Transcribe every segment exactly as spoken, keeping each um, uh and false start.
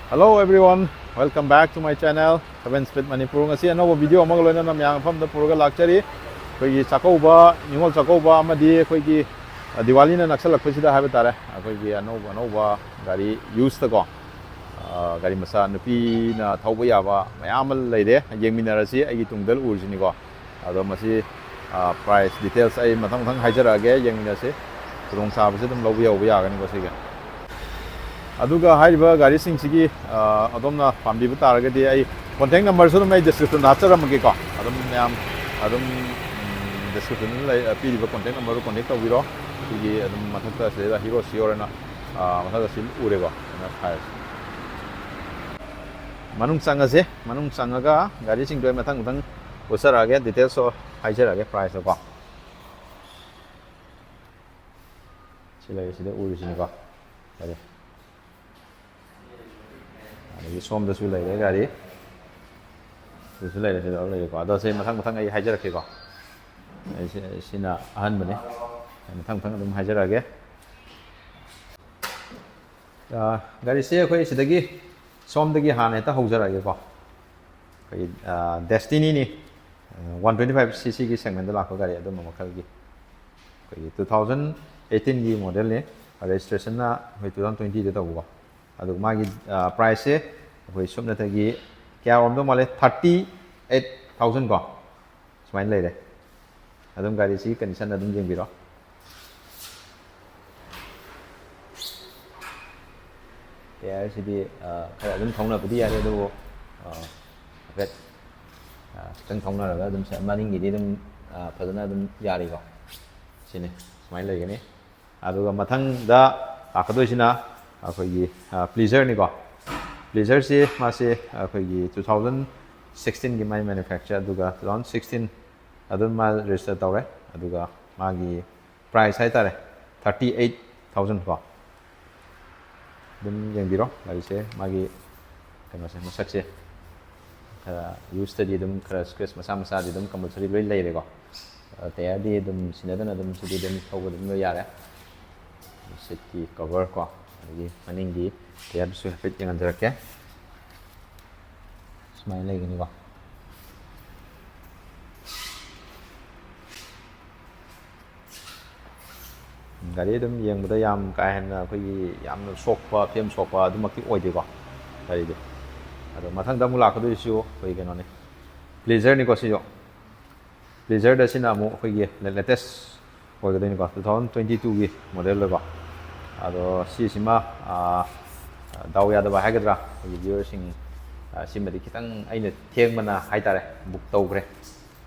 Hello everyone, welcome back to my channel, Seven Speed Manipur. ꯉꯁꯤ ꯑꯅꯧꯕ video ꯑꯃꯒ ꯂꯣꯏꯅꯅ ꯃꯌꯥꯝ ꯃꯐꯝꯗ ꯄꯨꯔꯒ ꯂꯥꯛꯆꯔꯤ꯫ ꯑꯩꯈꯣꯏꯒꯤ ꯆꯥꯛꯀꯧꯕ, ꯅꯤꯉꯣꯜ ꯆꯥꯛꯀꯧꯕ ꯑꯃꯗꯤ ꯑꯩꯈꯣꯏꯒꯤ ꯗꯤꯋꯥꯂꯤꯅ ꯅꯛꯁꯜꯂꯛꯄꯁꯤꯗ ꯍꯥꯏꯕ ꯇꯥꯔꯦ, ꯑꯩꯈꯣꯏꯒꯤ ꯑꯅꯧꯕ ꯑꯅꯧꯕ ꯒꯥꯔꯤ ꯌꯨꯁꯇꯀꯣ, ꯒꯥꯔꯤ ꯃꯆꯥ ꯅꯨꯄꯤꯅ ꯊꯧꯕ ꯌꯥꯕ ꯃꯌꯥꯝ ꯑꯃ ꯂꯩꯔꯦ꯫ ꯌꯦꯡꯃꯤꯟꯅꯔꯁꯤ, ꯑꯩꯒꯤ ꯇꯨꯡꯗ ꯎꯔꯤꯁꯤꯅꯤꯀꯣ꯫ ꯑꯗꯣ ꯃꯁꯤ ꯄ꯭ꯔꯥꯏꯁ ꯗꯤꯇꯦꯜꯁ ꯑꯩ ꯃꯊꯪ ꯃꯊꯪ ꯍꯥꯏꯖꯔꯛꯑꯒꯦ, ꯌꯦꯡꯃꯤꯟꯅꯁꯤ꯫ ꯈꯨꯗꯣꯡꯆꯥꯕꯁꯦ ꯑꯗꯨꯝ ꯂꯧꯕ ꯌꯧꯕ ꯌꯥꯒꯅꯤꯀꯣ ꯁꯤꯒꯤ꯫ ꯑꯗꯨꯒ ꯍꯥꯏꯔꯤꯕ ꯒꯥꯔꯤꯁꯤꯡꯁꯤꯒꯤ ꯑꯗꯣꯝꯅ ꯄꯥꯝꯕꯤꯕ ꯇꯥꯔꯒꯗꯤ ꯑꯩ ꯀꯣꯟꯇꯦꯛ ꯅꯝꯕꯔꯁꯨ ꯑꯗꯨꯝ ꯑꯩ ꯗꯤꯁꯀ꯭ꯔꯤꯞꯁꯟꯗ ꯍꯥꯞꯆꯔꯝꯃꯒꯦꯀꯣ꯫ ꯑꯗꯨꯝ ꯃꯌꯥꯝ ꯑꯗꯨꯝ ꯗꯤꯁꯀ꯭ꯔꯤꯞꯁꯟꯗ ꯂꯩ, ꯄꯤꯔꯤꯕ ꯀꯣꯟꯇꯦꯛ ꯅꯝꯕꯔꯗꯨ ꯀꯣꯟꯇꯦꯛ ꯇꯧꯕꯤꯔꯣ꯫ ꯁꯤꯒꯤ ꯑꯗꯨꯝ ꯃꯊꯛꯇ ꯁꯤꯗ ꯍꯤꯔꯣ ꯁꯤꯌꯣꯔ ꯍꯥꯏꯅ ꯃꯊꯛꯇ ꯁꯤ ꯎꯔꯦꯀꯣ꯫ ꯑꯗꯨꯅ ꯍꯥꯏꯔꯁꯤ꯫ ꯃꯅꯨꯡ ꯆꯪꯉꯁꯦ꯫ ꯃꯅꯨꯡ ꯆꯪꯉꯒ ꯒꯥꯔꯤꯁꯤꯡꯗꯣ ꯑꯩ ꯃꯊꯪ ꯃꯊꯪ ꯎꯠꯆꯔꯛꯑꯒꯦ, ꯗꯤꯇꯦꯜꯁꯁꯨ ꯍꯥꯏꯖꯔꯛꯑꯒꯦ, ꯄ꯭ꯔꯥꯏꯁꯇꯣꯀꯣ꯫ ꯁꯤ ꯂꯩꯔꯦ, ꯁꯤꯗ ꯎꯔꯤꯁꯤꯅꯤꯀꯣ꯫ ꯒꯥꯔꯤ ꯑꯗꯒꯤ ꯁꯣꯝꯗꯁꯨ ꯂꯩꯔꯦ ꯒꯥꯔꯤ꯫ ꯁꯤꯗꯁꯨ ꯂꯩꯔꯦ, ꯁꯤꯗ ꯂꯩꯔꯦꯀꯣ꯫ ꯑꯗꯣ ꯁꯤ ꯃꯊꯪ ꯃꯊꯪ ꯑꯩ ꯍꯥꯏꯖꯔꯛꯀꯦꯀꯣ꯫ ꯑꯩ ꯁꯤ-, ꯁꯤꯅ ꯑꯍꯥꯟꯕꯅꯤ꯫ ꯑꯩ ꯃꯊꯪ ꯃꯊꯪ ꯑꯗꯨꯝ ꯍꯥꯏꯖꯔꯛꯑꯒꯦ꯫ ꯑ, ꯒꯥꯔꯤꯁꯦ ꯑꯩꯈꯣꯏ ꯁꯤꯗꯒꯤ, ꯁꯣꯝꯗꯒꯤ ꯍꯥꯟꯅ ꯍꯦꯛꯇ ꯍꯧꯖꯔꯛꯑꯒꯦꯀꯣ꯫ ꯑꯩꯈꯣꯏꯒꯤ, ꯑ, ꯗꯦꯁꯇꯤꯅꯤꯅꯤ, ꯋꯥꯟ ꯇ꯭ꯋꯦꯟꯇꯤ ꯐꯥꯏꯚ ꯁꯤ ꯁꯤꯒꯤ ꯁꯦꯒꯃꯦꯟꯗ ꯂꯥꯛꯄ ꯒꯥꯔꯤ ꯑꯗꯨꯝꯕ ꯃꯈꯜꯒꯤ꯫ ꯑꯩꯈꯣꯏꯒꯤ ꯇꯨ ꯊꯥꯎꯖꯟ ꯑꯩꯠꯇꯤꯟꯒꯤ ꯃꯣꯗꯦꯜꯅꯤ, ꯔꯦꯖꯤꯁꯇ꯭ꯔꯦꯁꯟꯅ ꯑꯩꯈꯣꯏ ꯇꯨ ꯊꯥꯎꯖꯟ ꯇ꯭ꯋꯦꯟꯇꯤꯗ ꯇꯧꯕꯀꯣ꯫ ꯑꯗꯨꯒ ꯃꯥꯒꯤ, ꯑ, ꯄ꯭ꯔꯥꯏꯁꯁꯦ ꯑꯩꯈꯣꯏ ꯁꯨꯞꯅꯇꯒꯤ ꯀꯌꯥ ꯑꯣꯏꯔꯝꯗꯧ ꯃꯥꯜꯂꯦ? ꯊꯥꯔꯇꯤ ꯑꯩꯠ ꯊꯥꯎꯖꯟ ꯀꯣ꯫ ꯁꯨꯃꯥꯏꯅ ꯂꯩꯔꯦ꯫ ꯑꯗꯨꯝ ꯒꯥꯔꯤꯁꯤꯒꯤ ꯀꯟꯗꯤꯁꯟ ꯑꯗꯨꯝ ꯌꯦꯡꯕꯤꯔꯣ꯫ ꯇꯌꯥꯔꯁꯤꯗꯤ, ꯑ, ꯈꯔ ꯑꯗꯨꯝ ꯊꯧꯅꯕꯗꯤ ꯌꯥꯔꯦ, ꯑꯗꯨꯕꯨ, ꯑ, ꯍꯥꯏꯐꯦꯠ, ꯑ, ꯈꯤꯇꯪ ꯊꯧꯅꯔꯒ ꯑꯗꯨꯝ ꯁ-, ꯃꯅꯤꯡꯒꯤꯗꯤ ꯑꯗꯨꯝ, ꯑ, ꯐꯖꯅ ꯑꯗꯨꯝ ꯌꯥꯔꯤꯀꯣ꯫ ꯁꯤꯅꯤ, ꯁꯨꯃꯥꯏꯅ ꯂꯩꯒꯅꯤ꯫ ꯑꯗꯨꯒ ꯃꯊꯪꯗ ꯂꯥꯛꯀꯗꯣꯏꯁꯤꯅ ꯑꯩꯈꯣꯏꯒꯤ, ꯑ, ꯄ꯭ꯂꯤꯖꯔꯅꯤꯀꯣ꯫ ꯄ꯭ꯂꯤꯖꯔꯁꯤ ꯃꯥꯁꯤ ꯑꯩꯈꯣꯏꯒꯤ ꯇꯨ ꯊꯥꯎꯖꯟ ꯁꯤꯛꯁꯇꯤꯟꯒꯤ ꯃꯥꯏ ꯃꯦꯅꯨꯐꯦꯛꯆꯔ, ꯑꯗꯨꯒ ꯇꯨ ꯊꯥꯎꯖꯟ ꯁꯤꯛꯁꯇꯤꯟ ꯑꯗꯨꯝ ꯃꯥ ꯔꯦꯖꯤꯁꯇꯔ ꯇꯧꯔꯦ꯫ ꯑꯗꯨꯒ ꯃꯥꯒꯤ ꯄ꯭ꯔꯥꯏꯁ ꯍꯥꯏꯇꯥꯔꯦ, ꯊꯥꯔꯇꯤ ꯑꯩꯠ ꯊꯥꯎꯖꯟ ꯀꯣ꯫ ꯑꯗꯨꯝ ꯌꯦꯡꯕꯤꯔꯣ ꯒꯥꯔꯤꯁꯦ, ꯃꯥꯒꯤ ꯀꯩꯅꯣꯁꯦ, ꯃꯁꯛꯁꯦ꯫ ꯈꯔ ꯌꯨꯁꯇꯗꯤ ꯑꯗꯨꯝ ꯈꯔ ꯁ꯭ꯀ꯭ꯔꯦꯆ ꯃꯆꯥ ꯃꯆꯥꯗꯤ ꯑꯗꯨꯝ ꯀꯝꯄꯜꯁꯔꯤ ꯂꯣꯏ ꯂꯩꯔꯦꯀꯣ꯫ ꯑ, ꯇꯌꯥꯔꯗꯤ ꯑꯗꯨꯝ ꯁꯤꯟꯅꯗꯅ ꯑꯗꯨꯝ ꯁꯤꯗꯤ ꯑꯗꯨꯝ ꯊꯧꯕ ꯑꯗꯨꯝ ꯂꯣꯏ ꯌꯥꯔꯦ꯫ ꯁꯤꯠꯀꯤ ꯀꯣꯚꯔ ꯀꯣ, ꯑꯗꯒꯤ ꯃꯅꯤꯡꯒꯤ ꯇꯌꯥꯔꯗꯨꯁꯨ ꯍꯥꯏꯐꯦꯠ ꯌꯦꯡꯍꯟꯖꯔꯛꯀꯦ꯫ ꯁꯨꯃꯥꯏꯅ ꯂꯩꯒꯅꯤꯀꯣ꯫ ꯒꯥꯔꯤ ꯑꯗꯨꯝ ꯌꯦꯡꯕꯗ ꯌꯥꯝ ꯀꯥ ꯍꯦꯟꯅ ꯑꯩꯈꯣꯏꯒꯤ ꯌꯥꯝꯅ ꯁꯣꯛꯄ, ꯐ꯭ꯔꯦꯝ ꯁꯣꯛꯄ ꯑꯗꯨꯃꯛꯇꯤ ꯑꯣꯏꯗꯦꯀꯣ ꯒꯥꯔꯤꯗꯤ꯫ ꯑꯗꯣ ꯃꯊꯪꯗ ꯑꯃꯨꯛ ꯂꯥꯛꯀꯗꯣꯏꯁꯤꯁꯨ ꯑꯩꯈꯣꯏ ꯀꯩꯅꯣꯅꯤ, ꯄ꯭ꯂꯦꯖꯔꯅꯤꯀꯣ ꯁꯤꯁꯨ꯫ ꯄ꯭ꯂꯦꯖꯔꯗ ꯁꯤꯅ ꯑꯃꯨꯛ ꯑꯩꯈꯣꯏꯒꯤ ꯂꯦꯇꯦꯁ ꯑꯣꯏꯒꯗꯣꯏꯅꯤꯀꯣ, ꯇꯨ ꯊꯥꯎꯖꯟ ꯇ꯭ꯋꯦꯟꯇꯤ ꯇꯨꯒꯤ ꯃꯣꯗꯦꯜꯗꯀꯣ꯫ ꯑꯗꯣ ꯁꯤꯁꯤꯃ, ꯑꯥ, ꯗꯥꯎ ꯌꯥꯗꯕ ꯍꯥꯏꯒꯗ꯭ꯔꯥ, ꯑꯩꯈꯣꯏꯒꯤ ꯚ꯭ꯌꯨꯋꯔꯁꯤꯡ, ꯑꯥ, ꯁꯤꯃꯗꯤ ꯈꯤꯇꯪ ꯑꯩꯅ ꯊꯦꯡꯕꯅ ꯍꯥꯏꯇꯥꯔꯦ, ꯕꯨꯛ ꯇꯧꯈ꯭ꯔꯦ꯫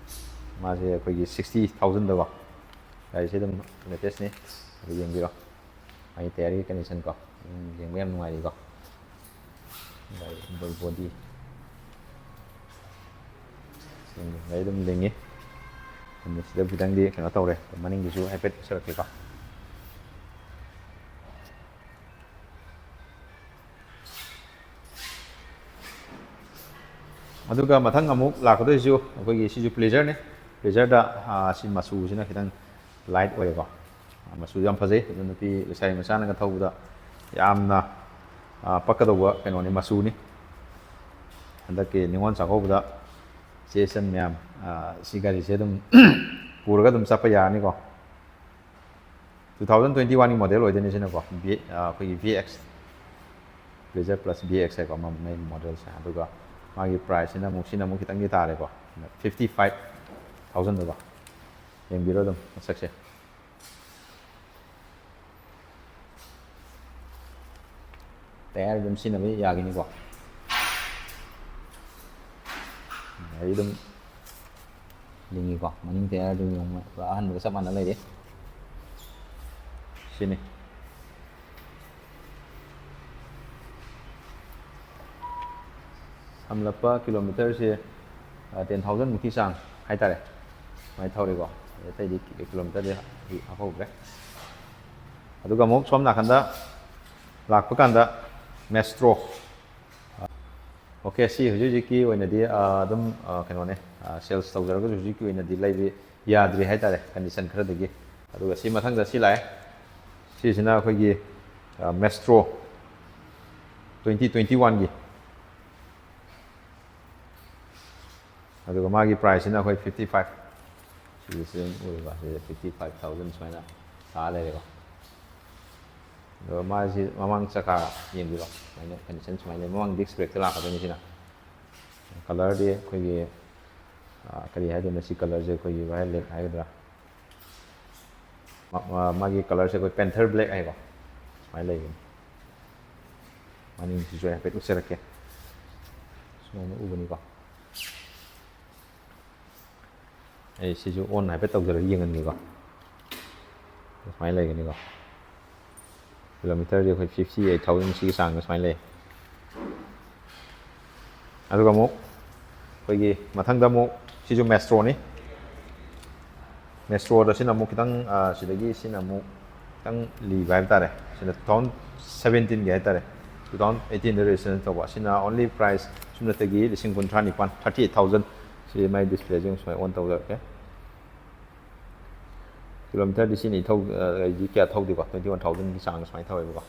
ꯃꯥꯁꯦ ꯑꯩꯈꯣꯏꯒꯤ ꯁꯤꯛꯁꯇꯤ ꯊꯥꯎꯖꯟꯗꯀꯣ꯫ ꯒꯥꯔꯤꯁꯦ ꯑꯗꯨꯝ ꯂꯦꯇꯦꯁꯅꯤ, ꯑꯗꯨ ꯌꯦꯡꯕꯤꯔꯣ꯫ ꯃꯥꯒꯤ ꯇꯌꯥꯔꯒꯤ ꯀꯟꯗꯤꯁꯟ ꯀꯣ, ꯑꯗꯨꯝ ꯌꯦꯡꯕ ꯌꯥꯝ ꯅꯨꯡꯉꯥꯏꯔꯤꯀꯣ꯫ ꯒꯥꯔꯤ ꯕꯣꯗꯤ ꯒꯥꯔꯤ ꯑꯗꯨꯝ ꯂꯤꯡꯉꯤ꯫ ꯑꯗꯨ ꯁꯤꯗ ꯈꯤꯇꯪꯗꯤ ꯀꯩꯅꯣ ꯇꯧꯔꯦ, ꯃꯅꯤꯡꯒꯤꯁꯨ ꯍꯥꯏꯐꯦꯠ ꯎꯠꯆꯔꯛꯀꯦꯀꯣ꯫ ꯑꯗꯨꯒ ꯃꯊꯪ ꯑꯃꯨꯛ ꯂꯥꯛꯀꯗꯣꯏꯁꯤꯁꯨ ꯑꯩꯈꯣꯏꯒꯤ ꯁꯤꯁꯨ ꯄ꯭ꯂꯦꯖꯔꯅꯤ꯫ ꯄ꯭ꯂꯦꯖꯔꯗ, ꯑꯥ, ꯁꯤ ꯃꯆꯨꯁꯤꯅ ꯈꯤꯇꯪ ꯂꯥꯏꯠ ꯑꯣꯏꯌꯦꯀꯣ꯫ ꯃꯆꯨ ꯌꯥꯝ ꯐꯖꯩ꯫ ꯑꯗꯨ ꯅꯨꯄꯤ ꯂꯩꯁꯥꯕꯤ ꯃꯆꯥꯅꯒ ꯊꯧꯕꯗ ꯌꯥꯝꯅ, ꯑꯥ, ꯄꯛꯀꯗꯧꯕ ꯀꯩꯅꯣꯅꯤ, ꯃꯆꯨꯅꯤ꯫ ꯍꯟꯗꯛꯀꯤ ꯅꯤꯉꯣꯜ ꯆꯥꯛꯀꯧꯕꯗ ꯆꯦ ꯆꯟ ꯃꯌꯥꯝ, ꯑꯥ, ꯁꯤ ꯒꯥꯔꯤꯁꯦ ꯑꯗꯨꯝ ꯄꯨꯔꯒ ꯑꯗꯨꯝ ꯆꯠꯄ ꯌꯥꯔꯅꯤꯀꯣ꯫ ꯇꯨ ꯊꯥꯎꯖꯟ ꯇ꯭ꯋꯦꯟꯇꯤ ꯋꯥꯟꯒꯤ ꯃꯣꯗꯦꯜ ꯑꯣꯏꯗꯣꯏꯅꯤ ꯁꯤꯅꯀꯣ, ꯚꯤ-, ꯑꯥ, ꯑꯩꯈꯣꯏꯒꯤ V X, pleasure plus V X ꯍꯥꯏꯀꯣ, ꯃ-, ꯃꯥꯒꯤ ꯃꯣꯗꯦꯜꯁꯦ꯫ ꯑꯗꯨꯒ ꯃꯥꯒꯤ ꯄ꯭ꯔꯥꯏꯁꯁꯤꯅ ꯑꯃꯨꯛ, ꯁꯤꯅ ꯑꯃꯨꯛ ꯈꯤꯇꯪꯗꯤ ꯇꯥꯔꯦꯀꯣ, ꯐꯤꯐꯇꯤ ꯐꯥꯏꯚ ꯊꯥꯎꯖꯟꯗꯀꯣ꯫ ꯌꯦꯡꯕꯤꯔꯣ ꯑꯗꯨꯝ ꯃꯁꯛꯁꯦ꯫ ꯇꯌꯥꯔ ꯑꯗꯨꯝ ꯁꯤꯖꯤꯟꯅꯕ ꯌꯥꯒꯅꯤꯀꯣ꯫ ꯒꯥꯔꯤ ꯑꯗꯨꯝ ꯂꯤꯡꯉꯤꯀꯣ, ꯃꯅꯤꯡ ꯇꯌꯥꯔ ꯑꯗꯨꯝ ꯌꯦꯡꯉꯨ, ꯄꯨꯔꯥ ꯑꯍꯟꯕꯒ ꯆꯞ ꯃꯥꯟꯅ ꯂꯩꯔꯤ꯫ ꯁꯤꯅꯤ꯫ ꯁꯝꯂꯞꯄ ꯀꯤꯂꯣꯃꯤꯇꯔꯁꯦ, ꯑ, ꯇꯦꯟ ꯊꯥꯎꯖꯟ ꯃꯨꯛꯀꯤ ꯆꯥꯡ ꯍꯥꯏꯇꯥꯔꯦ, ꯁꯨꯃꯥꯏꯅ ꯊꯧꯔꯤꯀꯣ꯫ ꯑꯇꯩꯗꯤ ꯀꯤꯂꯣꯃꯤꯇꯔꯗꯤ ꯍꯥꯞꯍꯧꯗ꯭ꯔꯦ꯫ ꯑꯗꯨꯒ ꯑꯃꯨꯛ ꯁꯣꯝ ꯅꯥꯀꯟꯗ ꯂꯥꯛꯄ ꯀꯥꯟꯗ ꯃꯦꯁꯇ꯭ꯔꯣ꯫ ꯑꯣꯀꯦ, ꯁꯤ ꯍꯧꯖꯤꯛ ꯍꯧꯖꯤꯛꯀꯤ ꯑꯣꯏꯅꯗꯤ, ꯑ, ꯑꯗꯨꯝ, ꯑ, ꯀꯩꯅꯣꯅꯦ, ꯑ, ꯁꯦꯜꯁ ꯇꯧꯖꯔꯒꯁꯨ ꯍꯧꯖꯤꯛꯀꯤ ꯑꯣꯏꯅꯗꯤ ꯂꯩꯕ ꯌꯥꯗ꯭ꯔꯤ ꯍꯥꯏꯇꯥꯔꯦ, ꯀꯟꯗꯤꯁꯟ ꯈꯔꯗꯒꯤ꯫ ꯑꯗꯨꯒ ꯁꯤ ꯃꯊꯪꯗ ꯁꯤ ꯂꯥꯛꯑꯦ꯫ ꯁꯤꯁꯤꯅ ꯑꯩꯈꯣꯏꯒꯤ ꯃꯦꯁꯇ꯭ꯔꯣ ꯇ꯭ꯋꯦꯟꯇꯤ ꯇ꯭ꯋꯦꯟꯇꯤ ꯋꯥꯟꯒꯤ꯫ ꯑꯗꯨꯒ ꯃꯥꯒꯤ ꯄ꯭ꯔꯥꯏꯁꯁꯤꯅ ꯑꯩꯈꯣꯏ ꯐꯤꯐꯇꯤ ꯐꯥꯏꯚ꯫ ꯁꯤꯁꯦ ꯑꯗꯨꯝ ꯎꯔꯤꯕ, ꯁꯤꯁꯦ ꯐꯤꯐꯇꯤ ꯐꯥꯏꯚ ꯊꯥꯎꯖꯟ ꯁꯨꯃꯥꯏꯅ ꯁꯥ ꯂꯩꯔꯦꯀꯣ꯫ ꯑꯗꯨꯒ ꯃꯥꯁꯤ ꯃꯃꯥꯡ ꯆꯀꯥ ꯌꯦꯡꯕꯤꯔꯣ, ꯁꯨꯃꯥꯏꯅ ꯀꯟꯗꯤꯁꯟ ꯁꯨꯃꯥꯏꯅ ꯂꯩ꯫ ꯃꯃꯥꯡ ꯗꯤꯁꯛ ꯕ꯭ꯔꯦꯛꯇ ꯂꯥꯛꯀꯗꯣꯏꯅꯤ ꯁꯤꯅ꯫ ꯀꯂꯔꯗꯤ ꯑꯩꯈꯣꯏꯒꯤ, ꯑ, ꯀꯔꯤ ꯍꯥꯏꯗꯣꯏꯅꯣ, ꯁꯤ ꯀꯂꯔꯁꯦ ꯑꯩꯈꯣꯏꯒꯤ ꯚꯥꯏꯌꯣꯂꯦꯠ ꯍꯥꯏꯒꯗ꯭ꯔꯥ? ꯃꯥ-, ꯃꯥ-, ꯃꯥꯒꯤ ꯀꯂꯔꯁꯦ ꯑꯩꯈꯣꯏ ꯄꯦꯟꯊꯔ ꯕ꯭ꯂꯦꯛ ꯍꯥꯏꯀꯣ, ꯁꯨꯃꯥꯏꯅ ꯂꯩꯕꯅꯤ꯫ ꯃꯅꯤꯡꯁꯤꯁꯨ ꯑꯩ ꯍꯥꯏꯐꯦꯠ ꯎꯠꯆꯔꯛꯀꯦ꯫ ꯁꯨꯃꯥꯏꯅ ꯎꯕꯅꯤꯀꯣ꯫ ꯑꯩ ꯁꯤꯁꯨ ꯑꯣꯟ ꯍꯥꯏꯐꯦꯠ ꯇꯧꯖꯔꯒ ꯌꯦꯡꯍꯟꯒꯦꯀꯣ꯫ ꯁꯨꯃꯥꯏꯅ ꯂꯩꯒꯅꯤꯀꯣ꯫ ꯀꯤꯂꯣꯃꯤꯇꯔꯗꯤ ꯑꯩꯈꯣꯏ ꯐꯤꯐꯇꯤ ꯑꯩꯠ ꯊꯥꯎꯖꯟ ꯁꯤꯒꯤ ꯆꯥꯡꯗ ꯁꯨꯃꯥꯏꯅ ꯂꯩ꯫ ꯑꯗꯨꯒ ꯑꯃꯨꯛ ꯑꯩꯈꯣꯏꯒꯤ ꯃꯊꯪꯗ ꯑꯃꯨꯛ ꯁꯤꯁꯨ ꯃꯦꯁꯇ꯭ꯔꯣꯅꯤ꯫ ꯃꯦꯁꯇ꯭ꯔꯣꯗ ꯁꯤꯅ ꯑꯃꯨꯛ ꯈꯤꯇꯪ, ꯑ, ꯁꯤꯗꯒꯤ ꯁꯤꯅ ꯑꯃꯨꯛ ꯈꯤꯇꯪ ꯂꯤꯕ ꯍꯥꯏꯕ ꯇꯥꯔꯦ꯫ ꯁꯤꯅ ꯇꯨ ꯊꯥꯎꯖꯟ ꯁꯕꯦꯟꯇꯤꯟꯒꯤ ꯍꯥꯏ ꯇꯥꯔꯦ, ꯇꯨ ꯊꯥꯎꯖꯟ ꯑꯩꯠꯇꯤꯟꯗ ꯔꯦꯖꯤꯁꯇ꯭ꯔꯦꯁꯟ ꯇꯧꯕ꯫ ꯁꯤꯅ only price ꯁꯨꯞꯅꯇꯒꯤ ꯂꯤꯁꯤꯡ ꯀꯨꯟꯊ꯭ꯔꯥ ꯅꯤꯄꯥꯟ, ꯊꯥꯔꯇꯤ ꯑꯩꯠ ꯊꯥꯎꯖꯟ꯫ ꯁꯤ ꯃꯥꯏ ꯗꯤꯁꯄ꯭ꯂꯦꯁꯦ ꯁꯨꯃꯥꯏꯅ ꯑꯣꯟ ꯇꯧꯖꯔꯛꯀꯦ꯫ ꯀꯤꯂꯣꯃꯤꯇꯔꯗꯤ ꯁꯤꯅ ꯊꯧ-, ꯑ, ꯑꯩꯗꯤ ꯀꯌꯥ ꯊꯧꯗꯦꯀꯣ, ꯇ꯭ꯋꯦꯟꯇꯤ ꯋꯥꯟ ꯊꯥꯎꯖꯟꯒꯤ ꯆꯥꯡ ꯁꯨꯃꯥꯏꯅ ꯊꯧꯋꯦꯕꯀꯣ꯫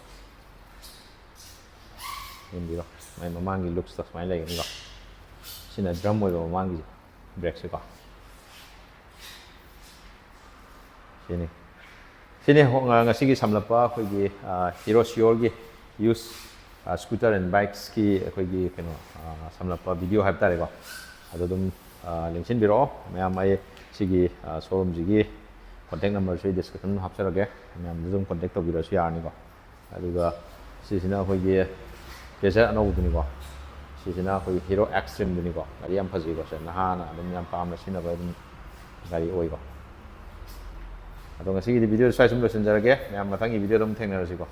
ꯌꯦꯡꯕꯤꯔꯣ, ꯃꯥꯏ ꯃꯃꯥꯡꯒꯤ ꯂꯨꯛꯁꯇꯣ ꯁꯨꯃꯥꯏꯅ ꯂꯩꯒꯅꯤꯀꯣ꯫ ꯁꯤꯅ ꯗ꯭ꯔꯝ ꯑꯣꯏꯕ ꯃꯃꯥꯡꯒꯤ ꯕ꯭ꯔꯦꯛꯁꯦꯀꯣ꯫ ꯁꯤꯅꯤ꯫ ꯁꯤꯅꯤ ꯍꯣ-, ꯉ-, ꯉꯁꯤꯒꯤ ꯁꯝꯂꯞꯄ ꯑꯩꯈꯣꯏꯒꯤ, ꯑ, ꯍꯤꯔꯣ ꯁꯤꯌꯣꯔꯒꯤ ꯌꯨꯁ, ꯑ, ꯁ꯭ꯀꯨꯇꯔ ꯑꯦꯟ ꯕꯥꯏꯛꯁꯀꯤ ꯑꯩꯈꯣꯏꯒꯤ ꯀꯩꯅꯣ, ꯑ, ꯁꯝꯂꯞꯄ ꯚꯤꯗꯤꯑꯣ ꯍꯥꯏꯕ ꯇꯥꯔꯦꯀꯣ꯫ ꯑꯗꯨ ꯑꯗꯨꯝ, ꯑ, ꯂꯦꯡꯁꯤꯟꯕꯤꯔꯛꯑꯣ ꯃꯌꯥꯝ꯫ ꯑꯩ ꯁꯤꯒꯤ, ꯑ, ꯁꯣꯔꯨꯝꯁꯤꯒꯤ ꯀꯣꯟꯇꯦꯛ ꯅꯝꯕꯔꯁꯨ ꯑꯩ ꯗꯤꯁꯀ꯭ꯔꯤꯞꯁꯟ ꯍꯥꯞꯆꯔꯒꯦ, ꯃꯌꯥꯝꯗ ꯑꯗꯨꯝ ꯀꯣꯟꯇꯦꯛ ꯇꯧꯕꯤꯔꯛꯑꯁꯨ ꯌꯥꯔꯅꯤꯀꯣ꯫ ꯑꯗꯨꯒ ꯁꯤꯁꯤꯅ ꯑꯩꯈꯣꯏꯒꯤ ꯄꯦꯖꯔ ꯑꯅꯧꯕꯗꯨꯅꯤꯀꯣ꯫ ꯁꯤꯁꯤꯅ ꯑꯩꯈꯣꯏꯒꯤ ꯍꯤꯔꯣ ꯑꯦꯛꯁꯇ꯭ꯔꯤꯝꯗꯨꯅꯤꯀꯣ꯫ ꯒꯥꯔꯤ ꯌꯥꯝ ꯐꯖꯩꯀꯣ, ꯁꯦ ꯅꯍꯥꯅ ꯑꯗꯨꯝ ꯌꯥꯝ ꯄꯥꯝꯅ ꯁꯤꯖꯤꯟꯅꯕ ꯑꯗꯨꯝ ꯒꯥꯔꯤ ꯑꯣꯏꯀꯣ꯫ ꯑꯗꯣ ꯉꯁꯤꯒꯤꯗꯤ ꯚꯤꯗꯤꯑꯣ ꯁ꯭ꯋꯥꯏ ꯁꯨꯝ ꯂꯣꯏꯁꯤꯟꯖꯔꯒꯦ꯫ ꯃꯌꯥꯝ ꯃꯊꯪꯒꯤ ꯚꯤꯗꯤꯑꯣꯗ ꯑꯃꯨꯛ ꯊꯦꯡꯅꯔꯁꯤꯀꯣ꯫